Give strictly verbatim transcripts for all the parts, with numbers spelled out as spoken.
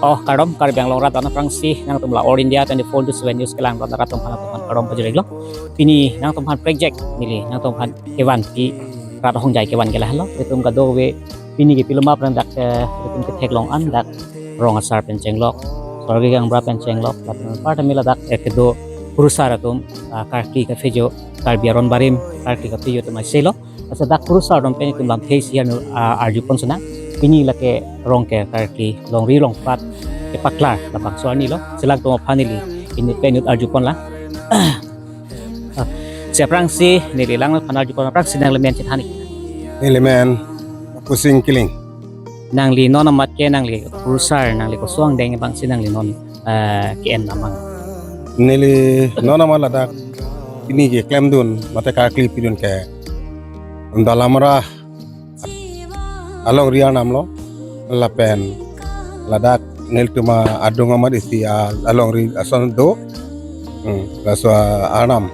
Oh, kardom, Karbi Anglong rat aphrangsi, nangtum la All India twenty-four into seven News kelang rat atum aphan, atum aphan kardom pajir-iklo. Pini nangtum aphan project neli nangtum aphan kevanpi rat ahongjai kevan ke lahenlo. Itum kadokave pini ke piloma prang dak, eh, itum ketheklong an dak rong asar pen chenglok, sorgi gangbra pen chenglok, lapen partami ladak, eh, kedo kurusar atum, ah, karkli kaphojo, Karbi aron barim karkli kaphojo atum aselo. Lasi dak kurusar atum pen itum lamthe isi arju, ah, arjupon sinang. Pini lake rong ke karkli longri longpat kepaklar labangso arnilo. Lasi latum aphan neli inut pen inut arjupon lang. Ah, si aphrangsi neli lang aphan arjupon, aphrangsi nangli men chethan-ik. Neli men Kusing Kiling. Nangli non amat ke nangli kurusar, nangli koson angdeng abangsi nangli non, eh, ke-en amang? Neli non amat ladak pini keklemdun mate karkli pidun ke Dalamra alongri arnam lo, lapen ladak nelitum adung amat isi a-, alongri ason do. Hmm, laso arnam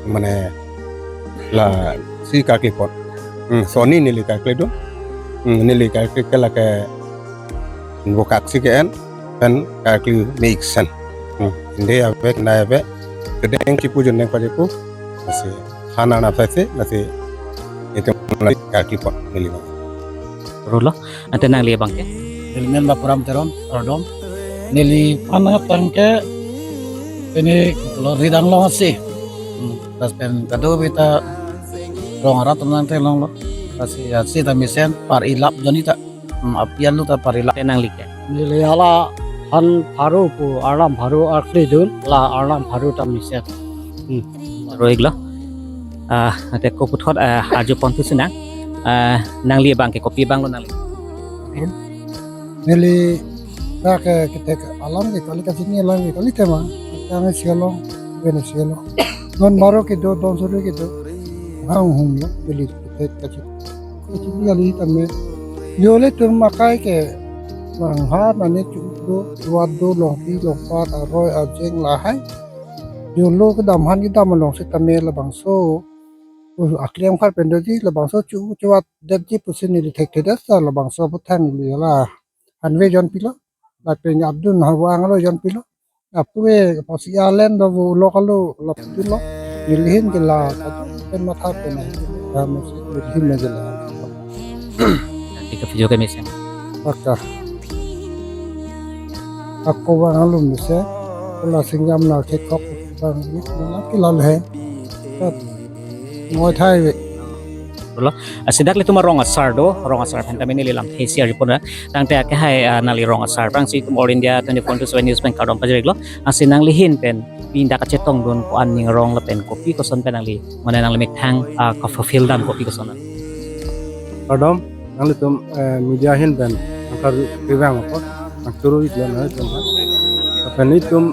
mane lasi karklipon. Hmm, sonni neli karklidun. Hmm, neli karkli ke lake Bokaksi ke-en pen karkli mesen. Hmm, inde ave, kendai ave. Kedeng chipu jundeng pajepu. Lasi han arnam saise, lasi itum lasi karklipon neli abang. Rolo, ante nangli abang ke? Neli men Bapuram Teron, kardom. Neli aphan nangthan ke pini lo ridang long asi. Hmm, lapen kadokave ta rong arat atum nangtheklonglo. Lasi asi ta mesen, par-i lap jonni ta. Hmm, apian lo ta par-i lap. Ante nangli ke? Neli hala han pharo pu arnam pharo karklidun, la arnam pharo ta mesen. Hmm. Roi-iklo. Ah, ante ko puthot, ah, arjupon thu sinang. Ah, nangli abang ke kopi abang lo nangli? Neli dak ke kethek alam ke kali kachini alam ke kali tema. Kang sialong, ven sialong. Non baro kedo, don suri kedo. Hang hum lo, neli kethek kachini. Kachini kali tame. Yo le tum akai ke bang ha mane chu do, chuat do, longri longpat, aroi ajeng lahai. Yo lo kedam han kedam along sitame labangso. Uh, aklem khar pen doji labangso chu chuat detji pusi neli thekthedet sa labangso aputhak neli la hanve jon pilo. Lapen adun hawa anglo jon pilo. Apue pasi alen do vo ulo kalo lap pilo. Neli ahin ke la pen matha pen. Ha masi neli ahin ke la. Tika video ke mesen. Paka. Ako bang alum mesen. Kula singjam na kekok bang ni na kilal he. Kat. Ngoi thai ve. Rolo. Lasi dak ilitum arong asar do, rong asar aphan tame neli lamthe isi arjupon ra. Tangte akehai, ah, nangli rong asar aphrangsi itum All India twenty-four into seven News pen kardom pajir-iklo. Lasi nangli ahin pen pini dak kachetongdun ko-an ning arong lapen kopi koson pen nangli, mane nangli methang, ah, ka-fulfill dam kopi koson? Kardom, nanglitum, eh, media ahin pen nangkarju kevang apot nangchoro-iklo nanglitum. Lapen itum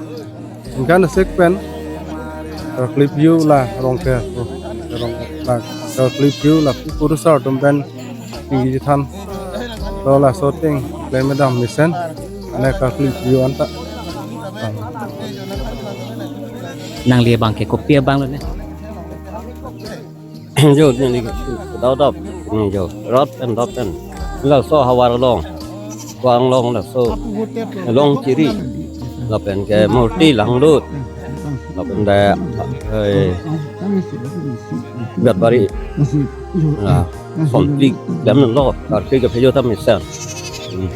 ingkan sek pen karkli phojo la rong ke, rong la karkli phojo la kurusar atum pen tinggi chethan lo, laso ateng klem kedam mesen, ane karkli phojo anta. Nangli abang ke kopi abang lo ne? Jo, neli dau dap, neli jo rot pen dot pen. Laso havar along, ko-an along laso, along chiri, lapen ke murti langlut, lapen da, eh, biat bari, la, son plik, dam lo, karkli kaphojo ta mesen. Hmm.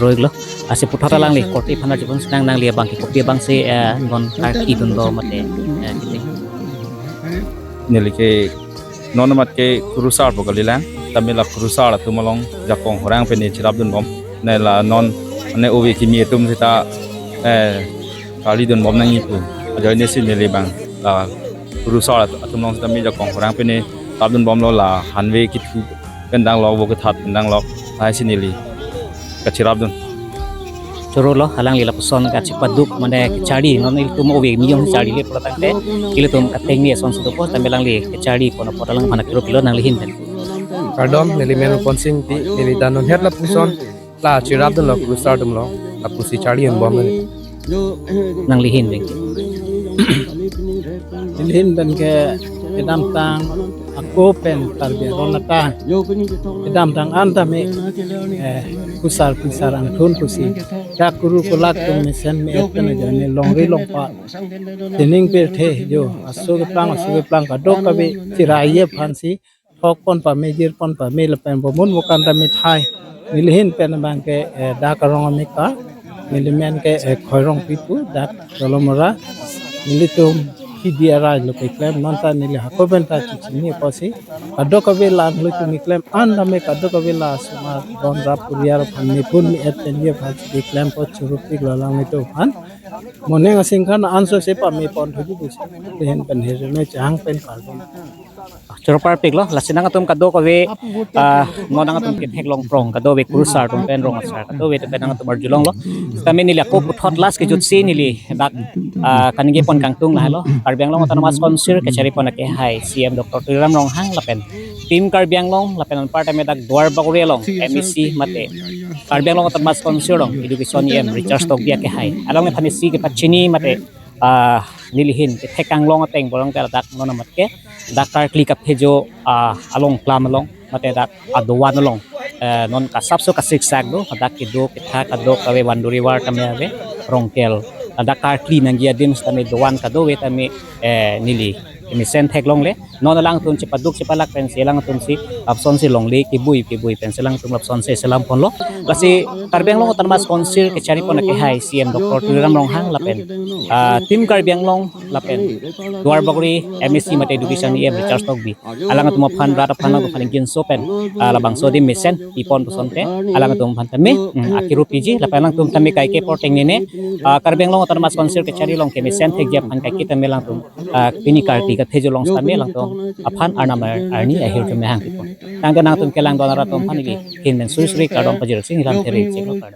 Roi-iklo. Lasi puthot alangli korte aphan arjupon sinang, nangli abang ke kopi abangsi, eh, non karklidun lo mate, eh, kiti? Neli ke non amat ke kurusar pu kalilang, tame la kurusar atum along jakong horang pen cherapdun bom. Ne la non ne ove kimi atum seta, eh, karklidun bom nangji pu ajoine si neli abang la kurusar at-, atum along seta me jakong horang pen cherapdun bomlo, la hanve kethu pen dang lok, vo kethat pen dang lok, lahai si neli kacherapdun. Choro lo, alangli lapuson kachepaduk, mane kecharli, non ilitum ove kimi jong charlile pulo tangte, ilitum kateng ni ason si dopo, tame alangli kecharlipon apot alang aphan akiro pilo, nangli ahin pen. Kardom, neli men Ponsing Ingti, neli ta non het lapuson la cherapdunlo kurusar atum along, lapusi charli-un bom neli. Nangli ahin pen? Neli ahin pen ke Kedamtang ako pen Karbi aron ata, kedamtang an tame, eh, kusar pisar angthun pusi, dak kuru kulak atum mesen me-et pen ajoine longri longpat, tining pirthe jo aso keplang aso keplang kadokave chiraiji aphansi thok pon pame, jir pon pame lapen bomun bokan ta mithai. Nelihin pen abang ke, eh, dak arong ameka, nelimen ke, eh, Khoirong Pipu, dak Dolomora, nelitum Hidi arai lo keklem, non ta neli hako pen ta chichini apotsi kadokave la nelitum keklem an tame kadokave la sumar don rap kuriar aphan, mepun me-et penji aphan si keklem apot churupik lo alanglitum aphan. Moning asing khan anso se pame pon thuji pusi, nelihin pen hirjume chehang pen kardom. Choro parpik lo, lasi nangtum kadokave, ah, non nangtum ketheklong prong, kadokave kurusar atum pen rong asar, kadokave atum pen nangtum arjulonglo. Tame neli ako puthot last kejutsi neli dak, ah, kaningje pon kangtung lahelo. Karbi Anglong Autonomous Council kachari pon akehai C M Doctor Tuliram Ronghang lapen Team Karbi Anglong lapen anparta me dak Duarbagori along M A C mate Karbi Anglong Autonomous Council along Education E M Richard Tokbi akehai along aphan isi kepachini mate, ah, nelihin kethek kanglong ateng borong tel dak non amat ke dak karkli kaphejo, ah, along klam along mate dak adovan along, eh, non kasapso kasiksak do, dak kedo ketha kadokave vanduri war tame ave, rongkel, dak karkli nangji adim tame dovan kadokave tame, eh, neli mesen theklongle. Non alangtum chepaduk chepalak pensi alangtum si lapuson si longle kebui kebui pensi alangtum lapuson si selam ponlo. Lasi Karbi Anglong Autonomous Council kachari pon akehai C M Doctor Tuliram Ronghang lapen, ah, Team Karbi Anglong lapen Duarbagori M A C mate Education E M Richard Tokbi alangtum aphan rat aphan alangtum aphan ingkinso pen, ah, labangso adim mesen pipon pusonte alangtum aphan tame, mm, akiru piji lapen alangtum tame kaike porteng nene, ah, Karbi Anglong Autonomous Council kachari along kemesen thekji aphan kaike tame alangtum, ah, pini karkli kaphejo long tame alangtum aphan arnam arni ahirjume hangpipon. Tangte nangtum kelang don arat atum aphan ili kin men suri suri kardom pajir sing hilam teri chiklo kardom.